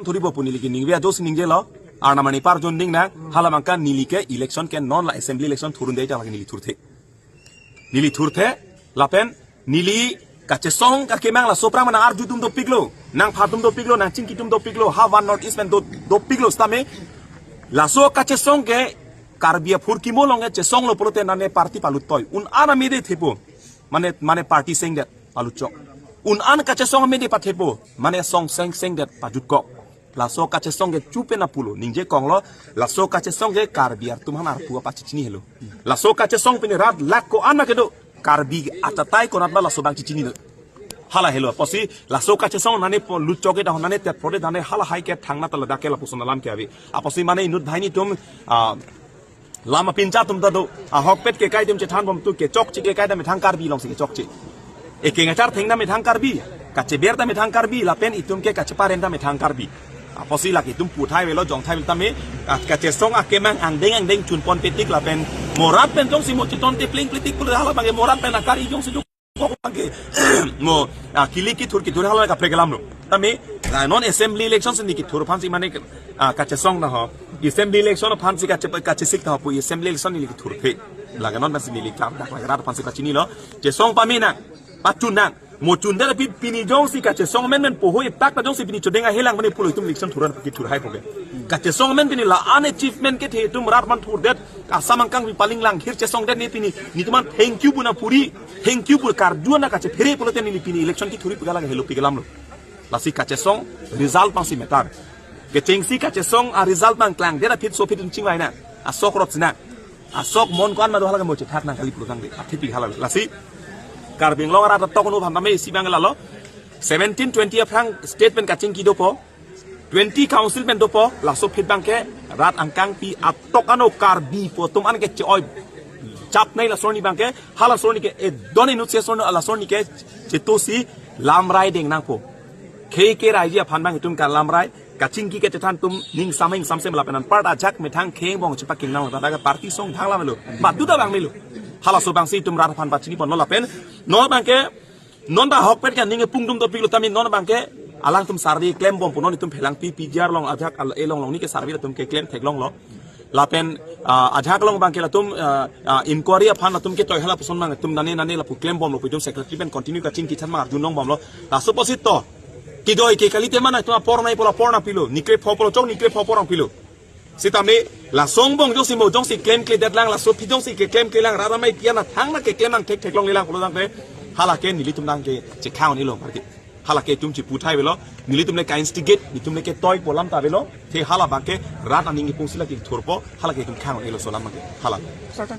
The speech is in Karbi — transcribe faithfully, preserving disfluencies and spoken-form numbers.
Thuripo pu neli ke ningve ajo si ningjelo. Arnam anipar jonding nang, hala abangke neli ke election ke non la assembly election thurun dei ta lake neli thurthe. Neli thurthe, lapen neli kachesong kakemang laso aphrang nang arju atum dopiklo, nang pha atum dopiklo, nang chingki atum dopiklo, ha One North East pen do, dopiklo sitame. Laso kachesong ke Karbi aphurkimo along ke chesonglo pulote nane party paluttoi. Un-an amede thepo. Mane, mane party sengdet palutchok. Un-an kachesong amede pathepo. Mane song seng sengdet pajutkok. Laso kachesong ke chupe na pulo. Ningje konglo, laso kachesong ke Karbi atum aphan arpu apachechini helo. Laso kachesong pini rat lak ko-an ma kedo. Karbi atatai konat ba laso abang chechini do. Hala helo. Apotsi laso kachesong nane po lutchok ke dah nane tet prode nane halahai ke thangna ta ladak ke lapuson alam ke ave. Apotsi mane inut banghini atum, ah, lam apincha atum ta do. Ahokpet kekai atum chethanbom tu kechokche kekai ta methang Karbi alongsi kechokche. Ekeng achar theng ta methang Karbi. Kacheber ta methang Karbi. Lapen itum ke kacheparen ta methang Karbi. Apotsi lake itum puthai avelo jongthai avelo tame, ah, kachesong akemang angdeng angdeng chunponpe tik lapen mo rat pen jongsi mo chiton te pling plitik pule hala abangke mo rat pen akari jongsi do kok abangke mo, ah, kili kithur kithur hala kaprek alamlo. Tame, ah, non assembly election si neli kithur aphansi mane, ah, kachesong ta ho. Assembly election aphansi kache, kachesik ta ho pu assembly election neli kithurthe. Lake non aphansi neli klar dak lake rat aphansi pachinilo. Chesong pame nang, pachun nang. Mo chundet aphi pini jongsi kachesong amen pen poho ipak ta jongsi pini chodeng ahelang mane pulo itum election thuran kithur hai poke. Kachesong amen pini la-an achievement kethe itum rat aphan thurdet, Assam angkang pi paling langhir chesongdet ne pini, netum aphan thank you pu nang puri, thank you pu karju nang kachephere pulote neli pini election kithurji pu lake helo pik alamlo. Lasi kachesong result abangsi matter. Kechengsi kachesong aresult abang klangdet aphi so aphi itum chingvai nang. Asok rot si nang. Asok mon ko-an ma do hala ke mo chethak nang kali pulo tangte. Athe pik hala. Lasi Karbi Anglong arat atok anu aphan tame isi abang lalo. Seventeen twenty aphrang state pen kachingki dopo. Twenty council pen dopo, laso aphi abangke rat angkangpi atok ano Karbi pu atum an ke che-oi chap nai laso arni abangke, hala laso arni ke edon inut si laso arni, laso arni ke chetosi lamrai deng nangpo. Khei ke raiji aphan abang itum kalamrai, kachingki kachethan atum ning sameng samsem lapen anparta ajak methang khei angbong chepaking nang, pada ke party song thang lamelo. Badu ta abang melo. Halaso abangsi itum rat aphan pachini ponlo lapen non abangke non ta ahokpet ke aning kepung atum dopiklo tame non abangke alangtum survey klembompo, non itum Phelangpi P G R along ajak al-, along along ni ke survey atum keklem theklonglo. Lapen, ah, ajak along abangke latum, ah, ah, inquiry aphan latum ketoi hala puson abang atum nane nane lapu klembomlo pu itum secretary pen continue kachingki chethan abang arjulongbomlo. Laso apotsi to kidoi ke kalite mana itum apor nai pu la apor nangpilo, nikle pho pu la chok nikle pho apor nangpilo. Sitame laso angbong jongsi mo jongsi klemkledetlang, laso aphi jongsi keklemklelang, rat amei pi-an athang nang keklem nang thektheklonglelang pulo tangte, hala ke nelitum nang ke chekhang un-elo marke. Hala ke itum cheputhai avelo, nelitum le ka-instigate, nelitum le ketoi pu alam ta avelo, athe hala abangke rat aning kepung si lake kethurpo, hala ke itum khang un-elo laso alam abangke. Hala.